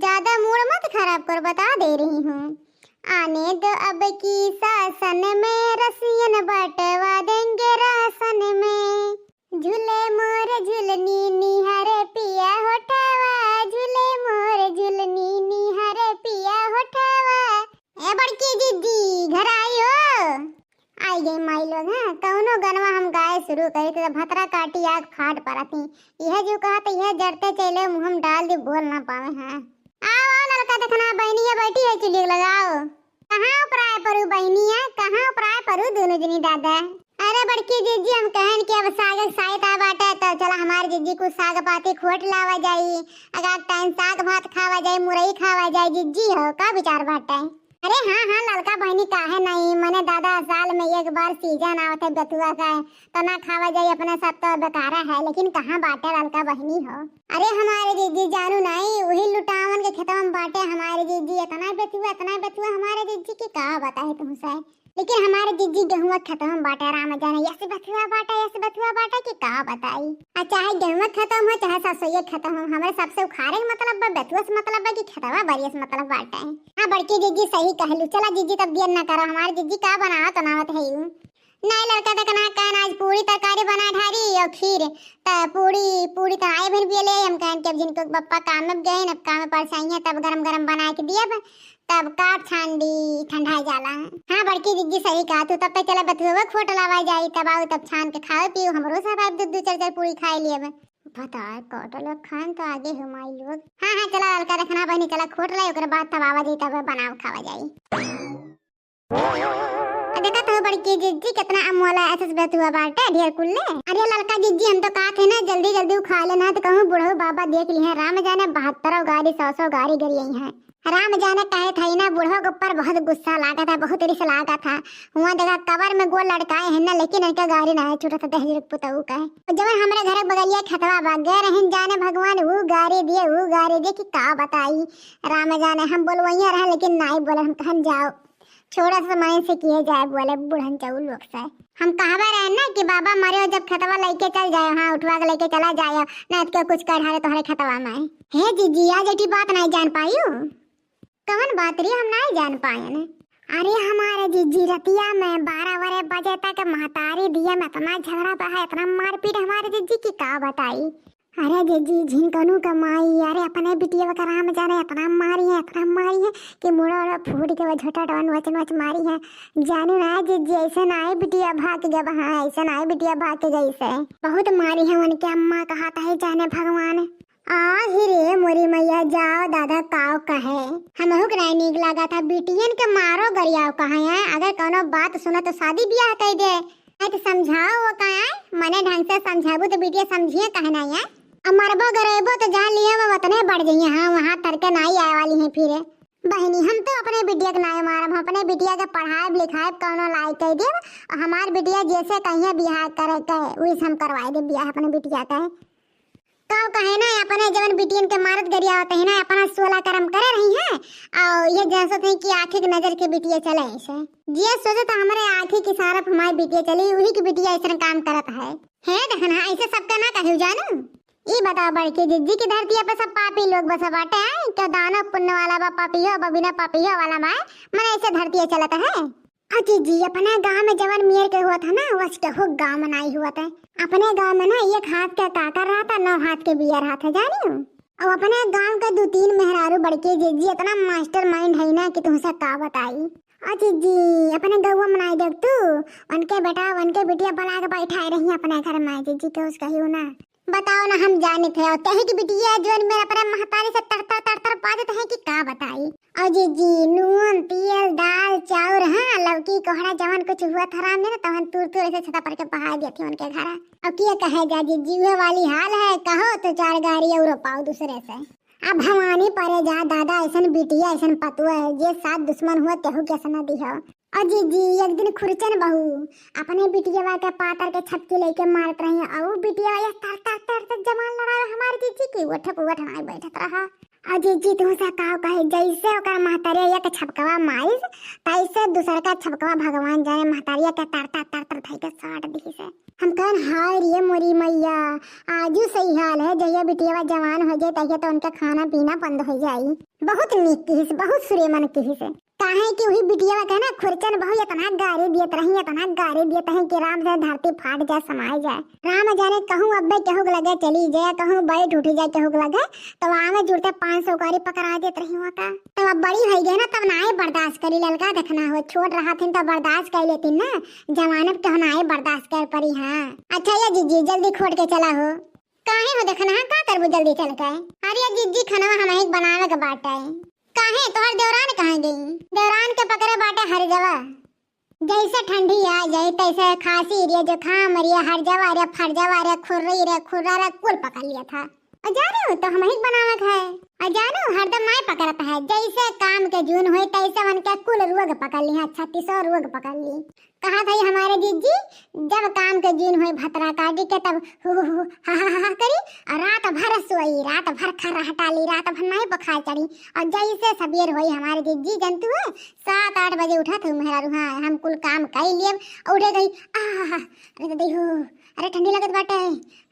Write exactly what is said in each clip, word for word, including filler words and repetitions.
ज्यादा मूड मत खराब कर, बता दे रही हूँ। आने दो अब की सासन में, रसियन बंटवा देंगे रासन में। झूले मोर झुलनी निहारे पिया होठवा, झूले मोर झुलनी निहारे पिया होठवा। ए बड़की जिज्जी, घर आई हो? आई गई माई लोग, हाँ, कौनो गनवा हम गाए शुरू करी त भतरा काटी आग फाट परत ही। यह जो कहा त यह जरते चले मुँह में डाल दी, बोल ना पावे, हाँ। आओ, आओ ललका, देखना बहनी है बैठी है, चुलिया लगाओ। कहाँ उपराए परू बहनी है, कहाँ उपराए परू दोनों जनी दादा? अरे बड़की जिज्जी, हम कहन कि अब साग साइत आ बाटे, तो चला हमार जिज्जी कुछ साग पाती खोट लावा जाई, अगर टाइम साग भात खावा जाई, मुरई खावा जाई। जिज्जी हो, का विचार बाटे? अरे हाँ, हाँ, ललका बहनी काहे नहीं, मने दादा साल में एक बार सीजन आवत है बथुआ का, तो ना खावा जाई, अपने सब तो बेकारा है, लेकिन कहाँ बाटे ललका बहनी हो? अरे हमारे जिज्जी जानू नहीं, वही लुटावन के खेतवा में बाटे हमारे जिज्जी, इतना बथुआ, इतना बथुआ हमारे जिज्जी की का बताए तुमसे। लेकिन हमारे जिज्जी गेहुआ खेतवा में बाटे, राम जाने यस बथुआ बाटे, यस बथुआ बाटे कि का बताई। आ चाहे गेहुआ खेतवा में हो, चाहे सरसोईया खेतवा में हो, हमरे सबसे उखाड़े के मतलब बा, बथुआ से मतलब बा कि खेतवा बरिया से मतलब बाटे। हाँ बड़की जिज्जी सही कहलू। चला जिज्जी तब देर ना करो, हमारे जिज्जी का बनावत बनावत है यू। नहीं ललका, देखना कहन आज पूरी तरकारी बना ढारी और खीर, त पूरी, पूरी त आए भन बिया ले, हम कहन कि अब जिनको पप्पा काम में गए, अब काम में परेशानी है, तब गरम गरम बना के दियब, तब काट छान दी, ठंडा जाला। हाँ बड़की जिज्जी सही कहा तू, तब तक चला बथुआ खोट लावा जाई, तब आऊ तब छान के खाओ पियो, हमरो सब आब दू दू चार चार पूरी खाए लियब। बताए काटल खान तो आगे हो माई लोग। हाँ हाँ चला ललका, देखना बहनी, चला खोट लाई, ओकरे बाद तब आवा जाई, तब बनाव खावा जाई। आ देखा तो बड़की जिज्जी कितना अमोला ऐसे बथुआ बाटे ढेर कुल्ले। अरे ललका जिज्जी, हम तो कहा थे ना जल्दी जल्दी उखा लेना, तो कहूँ बुढ़ऊ बाबा देख ली है, राम जाने बहत्तरों गारी, सौ सौ गारी गरी आई है। राम जाने कहे था ना, बुढ़ऊ के ऊपर बहुत गुस्सा लागा था, बहुत रिस लागा था। हुआ देखा कबर में गोल लटकाए हैं ना, लेकिन इनका गारी ना है, छोटा सा दहेज पुतऊ का है। और जब हमारे घर के बगलिया खेतवा बा, गए रहन जाने भगवान, वो गारी दिए, वो गारी दिए कि का बताई। राम जाने हम बोलवैया रहे, लेकिन नाई बोले, हम कहन जाओ। छोड़ा सा मन से किए जाए बोले बुढ़न चऊ लोग से। हम कहबे रहे ना कि बाबा मरे हो जब खेतवा लेके चल जाए, हाँ उठवा के लेके चला जाए, ना तो कुछ कर हारे तोहरे खेतवा में। हे जीजी, आज एठी बात नहीं जान पायू। कवन बात रे, हम नहीं जान पायन। अरे हमारे जीजी रतिया में बारह बारह बजे तक महतारी दिया में इतना झगड़ा बहा, इतना मारपीट हमारे जीजी की का बताई। अरे जीजी, झिनकनू का माई, अरे अपने बिटिया का राम जाने इतना मारी है, इतना मारी है कि मुड़ा उड़ा फूट के वो झोटा डवन वचन वच मारी है। जानू ना जीजी, ऐसे ना आए बिटिया भाग के गब, हाँ, ऐसे ना आए बिटिया भाग के गई से। बहुत मारी है उनके अम्मा, कहा था है जाने भगवान। आ ही रे मोरी मैया, जाओ दादा काव कहे। हमहू के नाई नीक लागा था, बिटियन के मारो गरियाव कहे हैं। अगर कौनो बात सुना तो शादी ब्याह कह दे। नहीं तो समझाओ वो का है, मने ढंग से समझाबू तो बिटिया समझिए काहे नहीं है। अब मरबो गरेबो तो जान लिए वो वतने बढ़ जाइए, हाँ वहाँ तर के नाई आए वाली हैं फिर। बहिनी, हम तो अपने बिटिया के नाई मारब, हम अपने बिटिया के पढ़ाएब लिखाएब, कौनो लायक कह देब, और हमार बिटिया जैसे कहिए बियाह करे के, वैसे हम करवाए देब बियाह अपने बिटिया के। का कहे ना, अपने जवन बिटियन के मारत गरियावत है ना, अपना सोला करम करे रही है, और ये जानसत है कि आँखी के नजर के बिटिया चले ऐसे। जे सोचे तो हमरे आँखी के इशारा पे हमारी बिटिया चली, वही की बिटिया ऐसा काम करत है। हे देखना, ऐसे सबका ना कहू जानू। ई बताओ बड़की जिज्जी की धरती पे सब पापी लोग बस बाटे हैं, क्या दानो पुण्य वाला बा, पापी हो, बा बिना पापी हो वाला माए, मने ऐसे धरती चलत है। अजी जी, अपने गांव में जवन मेर के हुआ था ना, वस केहू गांव में नाई हुआ था। अपने गांव में ना एक हाथ के काका रहा था, नौ हाथ के बिया रहा था, जानी हो? और अपने गांव के दो तीन मेहरारू बड़के जीजी इतना मास्टर माइंड है ना कि तुमसे का बताई। अजी जी, अपने गौवा में नाई देख तू, उनके बेटा, उनके बिटिया बना के बैठाए रही अपने घर में, जीजी के उसका ही हो ना। बताओ ना, हम जानित है, और तेही की बिटिया जोन मेरा अपने महतारी से तड़तर तड़तर बाजत है कि का बताई। और जीजी, नून, तेल, दाल, चाउर, हाँ, लौकी, कोहड़ा, जवन कुछ हुआ था राम में, तो तवन तूर तूर ऐसे छता पर के बहा दिया थी उनके घर। अब किया कहे जा जीजी, वह वाली हाल है, कहो तो चार गारी और पाओ दूसरे से। अब भवानी परे जा दादा, ऐसन बिटिया, ऐसन पतुआ है, जे साथ दुश्मन हुआ, केहू के सना दिहो। और जीजी, एक दिन खुरचन बहू अपने बिटियावा के पातर के छपकी लेके मारत रही, और उ बिटियावा यह तर तर तर तर जमान लड़ावे हमारे जीजी की, उठ उठ नाई बैठत रहा। और जीजी तू से काव कहे, जैसे ओकर महतारिया एक छपकवा मारिस, तैसे दूसर का छपकवा भगवान जाने महतारिया के तरतर तरतर धई के साट दिहिस। हम कहन, हाय रे मोरी मैया, आजू सही हाल है, जहिया बिटियावा जवान हो जाए तहिया तो उनका खाना पीना बंद हो जाई। बहुत नीक किहिस, बहुत सुरेमन किहिस। काहे कि वही बिटियावा के ना खुरचन बहू इतना गारी दियत रही, इतना गारी दियत रही कि राम से धरती फाट जाए, समाए जाए। राम जाने कहूँ अब्बे केहू के लगे चली जाए, कहूँ बैठ उठी जाए केहू के लगे, तो आवे जुड़ते पाँच सौ कौड़ी पकड़ा देत रही वहाँ का। तब अब बड़ी होइ गए ना, तब नाए बर्दाश्त करी ललका, देखना हो, छोट रहत हिन तो बर्दाश्त कर लेती ना, जवान अब केहू नाए बर्दाश्त कर परी। हाँ अच्छा ये जीजी, जल्दी खोट के चला हो। काहे हो देखना, हाँ, का करबू जल्दी चल के? अरे जीजी, खनवा हमही के बनावे के बाटे। काहे, तोहर देवरान कहाँ गई? देवरान के पकड़े बाटे हर जवा। जैसे ठंडी आ जाए, तैसे खांसी रे, जुकाम रे, हर जवा रे, फर जवा रे, खुर्री रे, खुर्रा रे, कुल पकड़ लिया था। और जाने हो, तो हमही के बनावे के है। और जाने हो, हरदम नाई पकड़त है। जैसे काम के जून होई, तैसे उनके कुल रोग पकड़ ली, हाँ, छत्तीसों रोग पकड़ ली। कहा था ये हमारे जीजी, जब काम के जून होई भतरा काटी के, तब हु, हु, हु, हा, हा, हा, हा करी, और रात भर सोई, रात भर खर्राटा ली, रात भर नाई बुखार चढ़ी। और जैसे सबेर होई हमारे जीजी, जनतू है, सात आठ बजे उठा था मेहरारू, हाँ, हम कुल काम कर लिए, और उठे गई, आह, अरे दादी हो, अरे ठंडी लगत बाटे।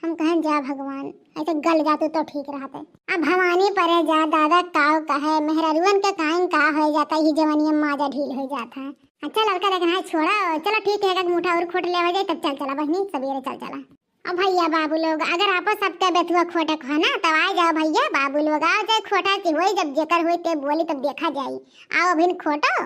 हम कहन, जा भगवान, ऐसे गल जाते तो ठीक रहते। अब भवानी परे जा दादा, काव कहे, मेहरारुअन के काइन का हो जाता, ही जवानिया माजा ढील हो जाता है। अच्छा लड़का देखना है, छोड़ा, चलो ठीक है, एक मुठा और खोट लेवा जाए, तब चल चला बहनी, सबेरे चल चला। अब भैया बाबू लोग, अगर आपो सबके बेथुआ खोटे को है ना, तब आ जाओ भैया बाबू लोग, आओ जाए खोटा की होई, जब जेकर होई ते बोली, तब देखा जाई। आओ अभिन खोटो।